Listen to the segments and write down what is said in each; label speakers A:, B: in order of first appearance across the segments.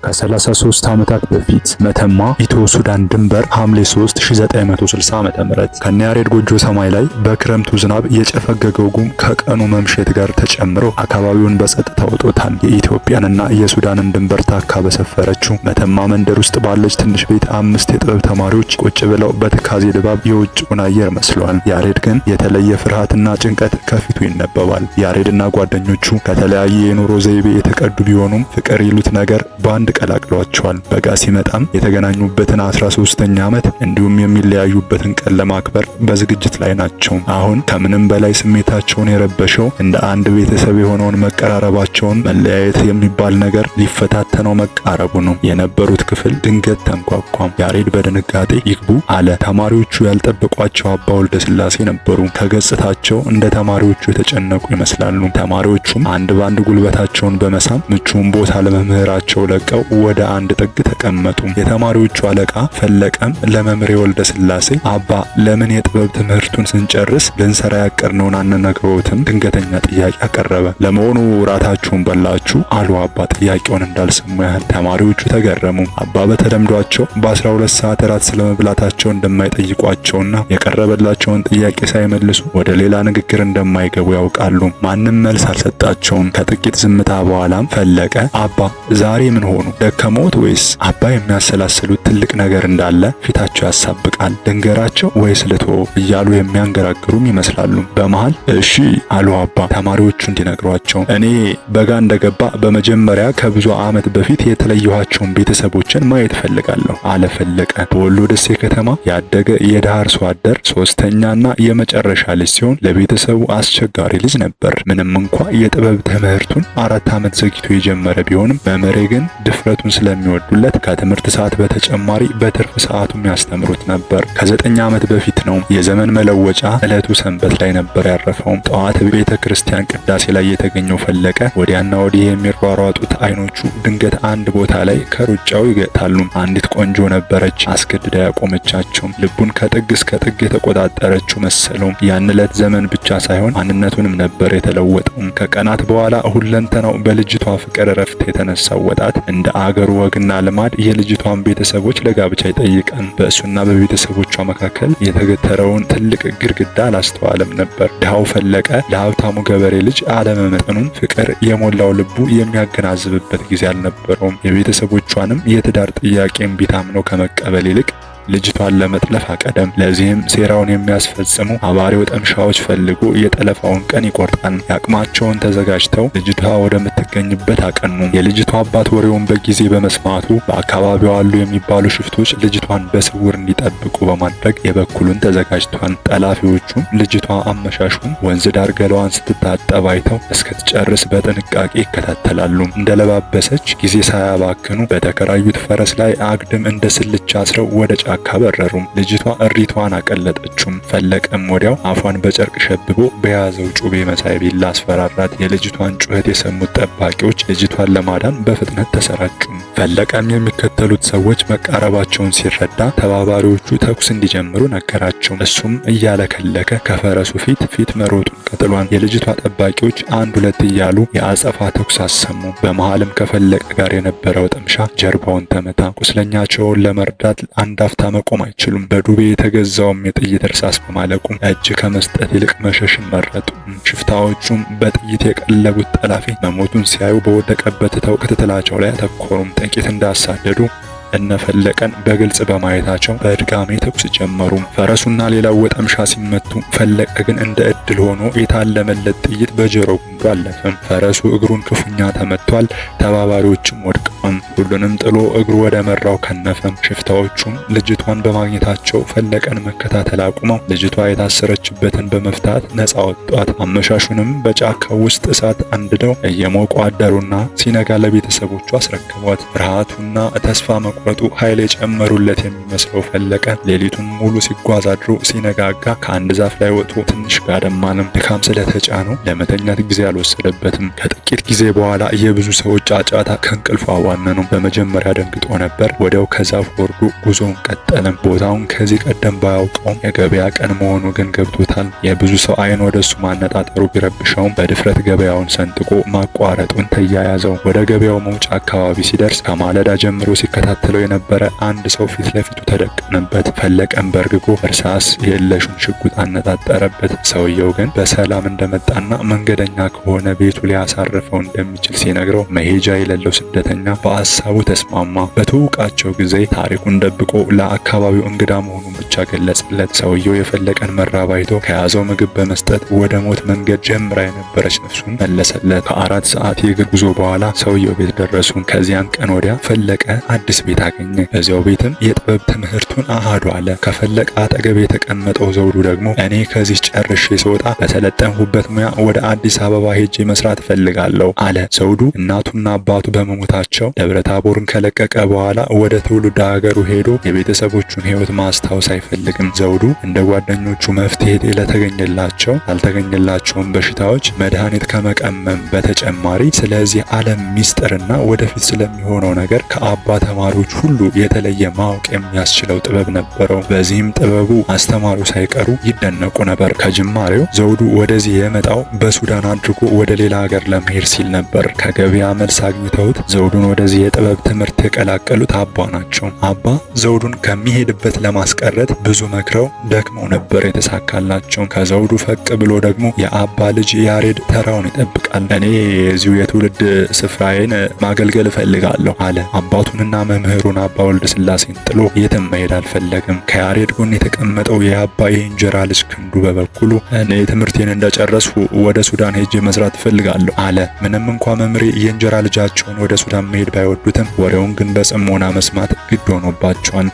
A: ከ33 ዓመታት በፊት መተማ ኢትዮ ሱዳን ድንበር ሐምሌ 3 1960 ዓ.ም ከነያሬድ ጎጆ ሰማይ ላይ በክረምቱ ዝናብ የጨፈገገው ጉም ከቀኑ መምሸት ጋር ተጨምሮ አካባቢውን በጸጥታ ውጦታል። የኢትዮጵያንና የሱዳንን ድንበር ታካ በሰፈረችው መተማ መንደር ውስጥ ባለች ትንሽ ቤት አምስት የጥበብ ተማሪዎች ቁጭ ብለው በትካዜ ድባብ የውጭውን አየር መስለዋል። ያሬድ ግን የተለየ ፍርሃትና ጭንቀት ከፊቱ ይነበባል። ያሬድና ጓደኞቹ ከተለያየ የኑሮ ዘይቤ የተቀዱ ቢሆኑም ፍቅር ይሉት ነገር በአንድ ቀላቅሏቸዋል። በጋ ሲመጣም የተገናኙበትን 13ኛ ዓመት እንዲሁም የሚለያዩበትን ቀን ለማክበር በዝግጅት ላይ ናቸው። አሁን ከምንም በላይ ስሜታቸውን የረበሸው እንደ አንድ ቤተሰብ የሆነውን መቀራረባቸውን መለያየት የሚባል ነገር ሊፈታተነው መቃረቡ ነው። የነበሩት ክፍል ድንገት ተንኳኳም። ያሬድ በድንጋጤ ይግቡ አለ። ተማሪዎቹ ያልጠበቋቸው አባ ወልደ ስላሴ ነበሩ። ከገጽታቸው እንደ ተማሪዎቹ የተጨነቁ ይመስላሉ። ተማሪዎቹም አንድ ባንድ ጉልበታቸውን በመሳም ምቹውን ቦታ ለመምህራቸው ለቀው ወደ አንድ ጥግ ተቀመጡ። የተማሪዎቹ አለቃ ፈለቀም ለመምህር ወልደ ስላሴ አባ ለምን የጥበብ ትምህርቱን ስንጨርስ ልንሰራ ያቀድነውን አንነግረውትም? ድንገተኛ ጥያቄ አቀረበ። ለመሆኑ ራታችሁን በላችሁ? አሉ አባ ጥያቄውን እንዳልሰሙ ያህል። ተማሪዎቹ ተገረሙ። አባ በተለምዷቸው በ12 ሰዓት ራት ስለመብላታቸው እንደማይጠይቋቸውና የቀረበላቸውን ጥያቄ ሳይመልሱ ወደ ሌላ ንግግር እንደማይገቡ ያውቃሉ። ማንም መልስ አልሰጣቸውም። ከጥቂት ዝምታ በኋላም ፈለቀ አባ ዛሬ ምን ሆኑ? ደከሞት ወይስ? አባ የሚያሰላስሉት ትልቅ ነገር እንዳለ ፊታቸው ያሳብቃል። ልንገራቸው ወይስ ልቶ እያሉ የሚያንገራግሩም ይመስላሉ። በመሃል እሺ አሉ አባ ተማሪዎቹ እንዲነግሯቸው። እኔ በጋ እንደገባ በመጀመሪያ ከብዙ ዓመት በፊት የተለየኋቸውን ቤተሰቦችን ማየት እፈልጋለሁ አለ ፈለቀ። በወሎ ደሴ ከተማ ያደገ የድሃ አርሶ አደር ሶስተኛና የመጨረሻ ልጅ ሲሆን ለቤተሰቡ አስቸጋሪ ልጅ ነበር። ምንም እንኳ የጥበብ ትምህርቱን 4 ዓመት ዘግይቶ የጀመረ ቢሆንም መምህሬ ግን ድፍረቱን ስለሚወዱለት ከትምህርት ሰዓት በተጨማሪ በትርፍ ሰዓቱም ያስተምሩት ነበር። ከ9 ዓመት በፊት ነው። የዘመን መለወጫ ዕለቱ ሰንበት ላይ ነበር ያረፈው። ጠዋት ቤተ ክርስቲያን ቅዳሴ ላይ የተገኘው ፈለቀ ወዲያና ወዲህ የሚሯሯጡት አይኖቹ ድንገት አንድ ቦታ ላይ ከሩጫው ይገታሉ። አንዲት ቆንጆ ነበረች አስገድዳ ያቆመቻቸው። ልቡን ከጥግ እስከ ጥግ የተቆጣጠረችው መሰለው። ያን ዕለት ዘመን ብቻ ሳይሆን ማንነቱንም ነበር የተለወጠው። ከቀናት በኋላ ሁለንተናው በልጅቷ ፍቅር እረፍት የተነሳው ወጣት እንደ አገሩ ወግና ልማድ የልጅቷን ቤተሰቦች ለጋብቻ ይጠይቃል። በእሱና በቤተሰቦቿ መካከል የተገተረውን ትልቅ ግድግዳ አላስተዋለም ነበር። ድሃው ፈለቀ ለሀብታሙ ገበሬ ልጅ አለመመጠኑን ፍቅር የሞላው ልቡ የሚያገናዝብበት ጊዜ አልነበረውም። የቤተሰቦቿንም የትዳር ጥያቄ እምቢ ታምነው ከመቀበል ይልቅ ልጅቷን ለመጥለፍ አቀደም። ለዚህም ሴራውን የሚያስፈጽሙ አባሪ ወጠምሻዎች ፈልጎ የጠለፋውን ቀን ይቆርጣል። የአቅማቸውን ተዘጋጅተው ልጅቷ ወደምትገኝበት አቀኑ። የልጅቷ አባት ወሬውን በጊዜ በመስማቱ በአካባቢው አሉ የሚባሉ ሽፍቶች ልጅቷን በስውር እንዲጠብቁ በማድረግ የበኩሉን ተዘጋጅቷል። ጠላፊዎቹም ልጅቷ አመሻሹን ወንዝ ዳር ገላዋን ስትታጠብ አይተው እስክትጨርስ በጥንቃቄ ይከታተላሉ። እንደለባበሰች ጊዜ ሳያባክኑ በተከራዩት ፈረስ ላይ አግድም እንደ ስልቻ አስረው ወደ ጫካ በረሩ። ልጅቷ እሪቷን አቀለጠችም። ፈለቀም ወዲያው አፏን በጨርቅ ሸብቦ በያዘው ጩቤ መሳይ ቢላ አስፈራራት። የልጅቷን ጩኸት የሰሙት ጠባቂዎች ልጅቷን ለማዳን በፍጥነት ተሰራጩ። ፈለቀም የሚከተሉት ሰዎች መቃረባቸውን ሲረዳ ተባባሪዎቹ ተኩስ እንዲጀምሩ ነገራቸው። እሱም እያለከለከ ከፈረሱ ፊት ፊት መሮጡን ቀጥሏል። የልጅቷ ጠባቂዎች አንድ ሁለት እያሉ የአጸፋ ተኩስ አሰሙ። በመሃልም ከፈለቀ ጋር የነበረው ጥምሻ ጀርባውን ተመታ። ቁስለኛቸውን ለመርዳት አንድ አፍታ መቆም አይችሉም። በዱቤ የተገዛውም የጥይት እርሳስ በማለቁ እጅ ከመስጠት ይልቅ መሸሽን መረጡ። ሽፍታዎቹም በጥይት የቀለቡት ጠላፊ መሞቱን ሲያዩ በወደቀበት ትተው ክትትላቸው ላይ አተኮሩም። ጥቂት እንዳሳደዱ እነፈለቀን በግልጽ በማየታቸው በድጋሜ ተኩስ ጀመሩ። ፈረሱና ሌላው ወጠምሻ ሲመቱ፣ ፈለቀ ግን እንደ እድል ሆኖ የታለመለት ጥይት በጆሮ ጉንዱ አለፈም። ፈረሱ እግሩን ክፉኛ ተመቷል። ተባባሪዎቹም ወድቀዋል። ሁሉንም ጥሎ እግሩ ወደ መራው ከነፈም። ሽፍታዎቹም ልጅቷን በማግኘታቸው ፈለቀን መከታተል አቁመው ልጅቷ የታሰረችበትን በመፍታት ነፃ ወጧት። አመሻሹንም በጫካው ውስጥ እሳት አንድደው እየሞቁ አደሩና ሲነጋ ለቤተሰቦቹ አስረከቧት። ፍርሃቱና ተስፋ መቁረጡ ኃይል የጨመሩለት የሚመስለው ፈለቀ ሌሊቱን ሙሉ ሲጓዝ አድሮ ሲነጋጋ ከአንድ ዛፍ ላይ ወጥቶ ትንሽ ጋደም አለም። ድካም ስለተጫነው ለመተኛት ጊዜ አልወሰደበትም። ከጥቂት ጊዜ በኋላ የብዙ ሰዎች ጫጫታ ከእንቅልፉ አባነነው። በመጀመሪያ ደንግጦ ነበር። ወዲያው ከዛፍ ወርዶ ጉዞውን ቀጠለም። ቦታውን ከዚህ ቀደም ባያውቀውም የገበያ ቀን መሆኑ ግን ገብቶታል። የብዙ ሰው አይን ወደሱ ማነጣጠሩ ቢረብሸውም በድፍረት ገበያውን ሰንጥቆ ማቋረጡን ተያያዘው። ወደ ገበያው መውጫ አካባቢ ሲደርስ ከማለዳ ጀምሮ ሲከታተለው የነበረ አንድ ሰው ፊት ለፊቱ ተደቀነበት። ፈለቀን በርግጎ እርሳስ የለሹን ሽጉጥ አነጣጠረበት። ሰውየው ግን በሰላም እንደመጣና መንገደኛ ከሆነ ቤቱ ሊያሳርፈው እንደሚችል ሲነግረው መሄጃ የሌለው ስደተኛ በሀሳቡ ተስማማ። በትውውቃቸው ጊዜ ታሪኩን ደብቆ ለአካባቢው እንግዳ መሆኑን ብቻ ገለጸለት። ሰውየው የፈለቀን መራብ አይቶ ከያዘው ምግብ በመስጠት ወደ ሞት መንገድ ጀምራ የነበረች ነፍሱን መለሰለት። ከ4 ሰዓት የእግር ጉዞ በኋላ ሰውየው ቤት ደረሱ። ከዚያን ቀን ወዲያ ፈለቀ አዲስ ቤት አገኘ። በዚያው ቤትም የጥበብ ትምህርቱን አሃዱ አለ። ከፈለቀ አጠገብ የተቀመጠው ዘውዱ ደግሞ እኔ ከዚህ ጨርሼ ስወጣ በሰለጠንሁበት ሙያ ወደ አዲስ አበባ ሄጄ መስራት እፈልጋለሁ አለ። ዘውዱ እናቱና አባቱ በመሞታቸው ደብረ ታቦርን ከለቀቀ በኋላ ወደ ትውልድ ሀገሩ ሄዶ የቤተሰቦቹን ሕይወት ማስታወስ አይፈልግም። ዘውዱ እንደ ጓደኞቹ መፍትሄ ለተገኘላቸው ላልተገኘላቸውን በሽታዎች መድኃኒት ከመቀመም በተጨማሪ ስለዚህ ዓለም ሚስጥርና ወደፊት ስለሚሆነው ነገር ከአባ ተማሪዎች ሁሉ የተለየ ማወቅ የሚያስችለው ጥበብ ነበረው። በዚህም ጥበቡ አስተማሪው ሳይቀሩ ይደነቁ ነበር። ከጅማሬው ዘውዱ ወደዚህ የመጣው በሱዳን አድርጎ ወደ ሌላ ሀገር ለመሄድ ሲል ነበር። ከገበያ መልስ አግኝተውት ዘውዱን ወደዚህ የጥበብ ትምህርት የቀላቀሉት አባ ናቸው። አባ ዘውዱን ከሚሄድበት ለማስቀረት ብዙ መክረው ደክመው ነበር የተሳካላቸው። ከዘውዱ ፈቅ ብሎ ደግሞ የአባ ልጅ ያሬድ ተራውን ይጠብቃል። እኔ እዚሁ የትውልድ ስፍራዬን ማገልገል እፈልጋለሁ አለ። አባቱንና መምህሩን አባ ወልደ ስላሴን ጥሎ የትም መሄድ አልፈለግም። ከያሬድ ጎን የተቀመጠው የአባ የእንጀራ ልጅ ክንዱ በበኩሉ እኔ ትምህርቴን እንደጨረስኩ ወደ ሱዳን ሄጄ መስራት እፈልጋለሁ አለ። ምንም እንኳ መምሬ የእንጀራ ልጃቸውን ወደ ሱዳን መሄድ ባይወዱትም ወሬውን ግን በጽሞና መስማት ግድ ሆኖባቸዋል።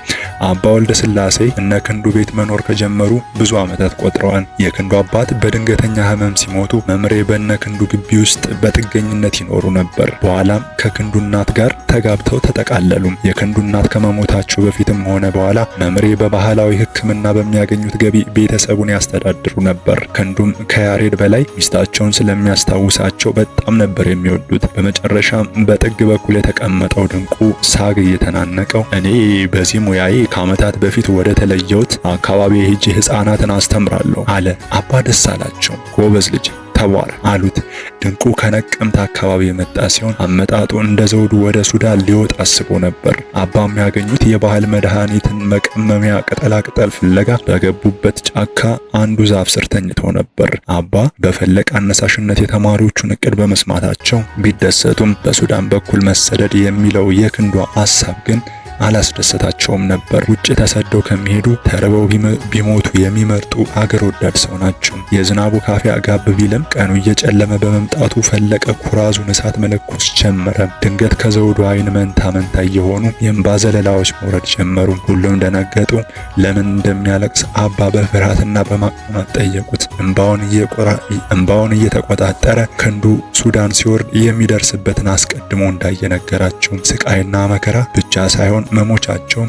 A: አባ ወልደ ስላሴ እነ ክንዱ ቤት መኖር ከጀመሩ ብዙ ዓመታት ቆጥረዋል። የክንዱ አባት በድንገተኛ ሕመም ሲሞቱ መምሬ በእነ ክንዱ ግቢ ውስጥ በጥገኝነት ይኖሩ ነበር። በኋላም ከክንዱ እናት ጋር ተጋብተው ተጠቃለሉ። የክንዱ እናት ከመሞታቸው በፊትም ሆነ በኋላ መምሬ በባህላዊ ሕክምና በሚያገኙት ገቢ ቤተሰቡን ያስተዳድሩ ነበር። ክንዱም ከያሬድ በላይ ሚስታቸውን ስለሚያስታውሳቸው በጣም ነበር የሚወዱት። በመጨረሻም በጥግ በኩል የተቀመጠው ድንቁ ሳግ እየተናነቀው እኔ በዚህ ሙያዬ ከዓመታት በፊት ወደ ተለየሁት አካባቢ ሄጄ ሕፃናትን አስተምራለሁ አለ። አባ ደስ አላቸው። ጎበዝ ልጅ ተባረ አሉት። ድንቁ ከነቀምት አካባቢ የመጣ ሲሆን አመጣጡ እንደ ዘውዱ ወደ ሱዳን ሊወጣ አስቦ ነበር። አባ የሚያገኙት የባህል መድኃኒትን መቀመሚያ ቅጠላቅጠል ፍለጋ በገቡበት ጫካ አንዱ ዛፍ ስር ተኝቶ ነበር። አባ በፈለቀ አነሳሽነት የተማሪዎቹን እቅድ በመስማታቸው ቢደሰቱም በሱዳን በኩል መሰደድ የሚለው የክንዷ ሀሳብ ግን አላስደሰታቸውም ነበር። ውጭ ተሰደው ከሚሄዱ ተርበው ቢሞቱ የሚመርጡ አገር ወዳድ ሰው ናቸው። የዝናቡ ካፊያ ጋብ ቢልም ቀኑ እየጨለመ በመምጣቱ ፈለቀ ኩራዙን እሳት መለኮስ ጀመረ። ድንገት ከዘውዱ ዓይን መንታ መንታ እየሆኑ የእንባ ዘለላዎች መውረድ ጀመሩ። ሁሉም ደነገጡ። ለምን እንደሚያለቅስ አባ በፍርሃትና በማቅማማት ጠየቁት። እንባውን እየተቆጣጠረ ክንዱ ሱዳን ሲወርድ የሚደርስበትን አስቀድሞ እንዳየ ነገራቸው። ስቃይና መከራ ብቻ ሳይሆን መሞቻቸው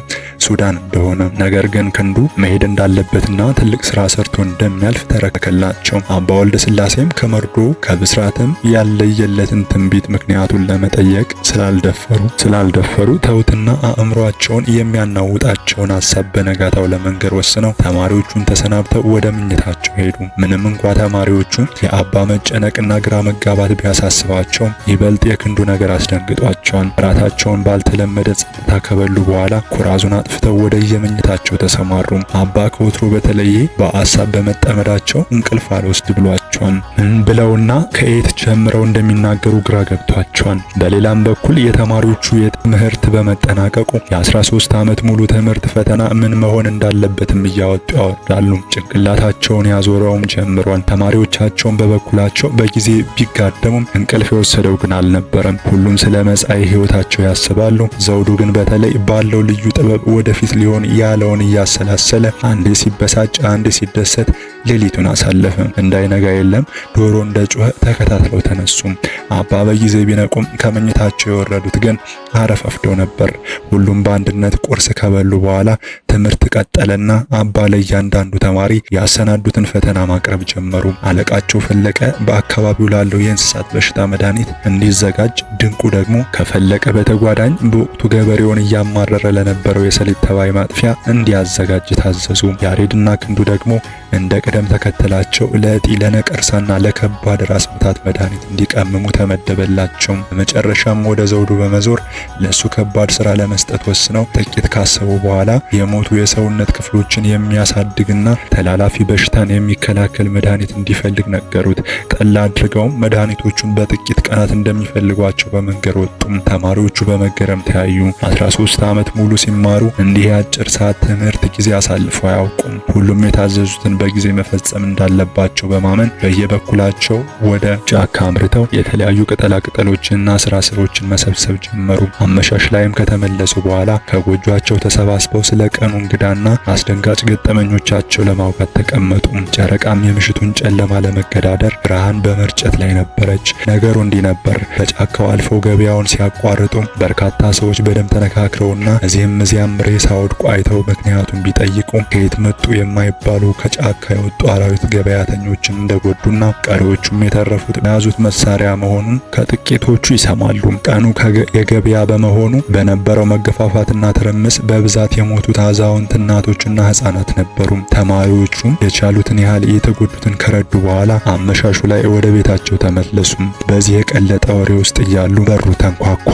A: ሱዳን እንደሆነ፣ ነገር ግን ክንዱ መሄድ እንዳለበትና ትልቅ ስራ ሰርቶ እንደሚያልፍ ተረከላቸው። አባ ወልደ ስላሴም ከመርዶ ከብስራትም ያለየለትን ትንቢት ምክንያቱን ለመጠየቅ ስላልደፈሩ ተውትና አእምሯቸውን የሚያናውጣቸውን ሀሳብ በነጋታው ለመንገር ወስነው ተማሪዎቹን ተሰናብተው ወደ ምኝታቸው ሄዱ። ምንም እንኳ ተማሪዎቹ የአባ መጨነቅና ግራ መጋባት ቢያሳስባቸው ይበልጥ የክንዱ ነገር አስደንግጧቸዋል። እራታቸውን ባልተለመደ ጸጥታ ከበሉ በኋላ ኩራዙን አጥፍተው ወደ የመኝታቸው ተሰማሩ። አባ ከወትሮ በተለየ በአሳብ በመጠመዳቸው እንቅልፍ አልወስድ ብሏቸዋል። ምን ብለውና ከየት ጀምረው እንደሚናገሩ ግራ ገብቷቸዋል። በሌላም በኩል የተማሪዎቹ የትምህርት በመጠናቀቁ የ13 ዓመት ሙሉ ትምህርት ፈተና ምን መሆን እንዳለበትም እያወጡ ያወርዳሉ። ጭንቅላታቸውን ያዞረውም ጀምሯል። ተማሪዎቻቸውን በበኩላቸው በጊዜ ቢጋደሙም እንቅልፍ የወሰደው ግን አልነበረም። ሁሉም ስለ መጻኢ ሕይወታቸው ያስባሉ። ዘውዱ ግን በተለይ ባለው ልዩ ጥበብ ወደፊት ሊሆን ያለውን እያሰላሰለ አንዴ ሲበሳጭ፣ አንዴ ሲደሰት ሌሊቱን አሳለፈ። እንዳይነጋ የለም ዶሮ እንደ ጮኸ ተከታትለው ተነሱ። አባ በጊዜ ቢነቁም ከመኝታቸው የወረዱት ግን አረፋፍደው ነበር። ሁሉም በአንድነት ቁርስ ከበሉ በኋላ ትምህርት ቀጠለና አባ ለእያንዳንዱ ተማሪ ያሰናዱትን ፈተና ማቅረብ ጀመሩ። አለቃቸው ፈለቀ በአካባቢው ላለው የእንስሳት በሽታ መድኃኒት እንዲዘጋጅ፣ ድንቁ ደግሞ ከፈለቀ በተጓዳኝ በወቅቱ ገበሬውን እያማረረ ለነበረው የሰሊጥ ተባይ ማጥፊያ እንዲያዘጋጅ ታዘዙ። ያሬድና ክንዱ ደግሞ እንደ ቅደም ተከተላቸው ለእጢ፣ ለነቀርሳና ለከባድ ራስ ምታት መድኃኒት እንዲቀምሙ ተመደበላቸው። በመጨረሻም ወደ ዘውዱ በመዞር ለሱ ከባድ ስራ ለመስጠት ወስነው ጥቂት ካሰቡ በኋላ የሞቱ የሰውነት ክፍሎችን የሚያሳድግና ተላላፊ በሽታን የሚከላከል መድኃኒት እንዲፈልግ ነገሩት። ጠላ አድርገውም መድኃኒቶቹን በጥቂት ቀናት እንደሚፈልጓቸው በመንገር ወጡም። ተማሪዎቹ በመገረም ተያዩ። 13 ዓመት ሙሉ ሲማሩ እንዲህ የአጭር ሰዓት ትምህርት ጊዜ አሳልፈው አያውቁም። ሁሉም የታዘዙትን በጊዜ መፈጸም እንዳለባቸው በማመን በየበኩላቸው ወደ ጫካ አምርተው የተለያዩ ቅጠላ ቅጠሎችንና ስራስሮችን መሰብሰብ ጀመሩ። አመሻሽ ላይም ከተመለሱ በኋላ ከጎጇቸው ተሰባስበው ስለ ቀኑ እንግዳና አስደንጋጭ ገጠመኞቻቸው ለማውጋት ተቀመጡ። ጨረቃም የምሽቱን ጨለማ ለመገዳደር ብርሃን በመርጨት ላይ ነበረች። ነገሩ እንዲህ ነበር። በጫካው አልፈው ገበያውን ሲያቋርጡ በርካታ ሰዎች በደም ተነካክረውና እዚህም እዚያም ሬሳ ወድቆ አይተው ምክንያቱን ቢጠይቁ ከየት መጡ የማይባሉ ከጫካ የወጡ አራዊት ገበያተኞችን እንደጎዱና ቀሪዎቹም የተረፉት የያዙት መሳሪያ መሆኑን ከጥቂቶቹ ይሰማሉ። ቀኑ የገበያ በመሆኑ በነበረው መገፋፋትና ትርምስ በብዛት የሞቱት አዛውንት እናቶችና ሕፃናት ነበሩ። ተማሪዎቹም የቻሉትን ያህል የተጎዱትን ከረዱ በኋላ አመሻሹ ላይ ወደ ቤታቸው ተመለሱ። በዚህ የቀለጠ ወሬ ውስጥ እያሉ በሩ ተንኳኳ።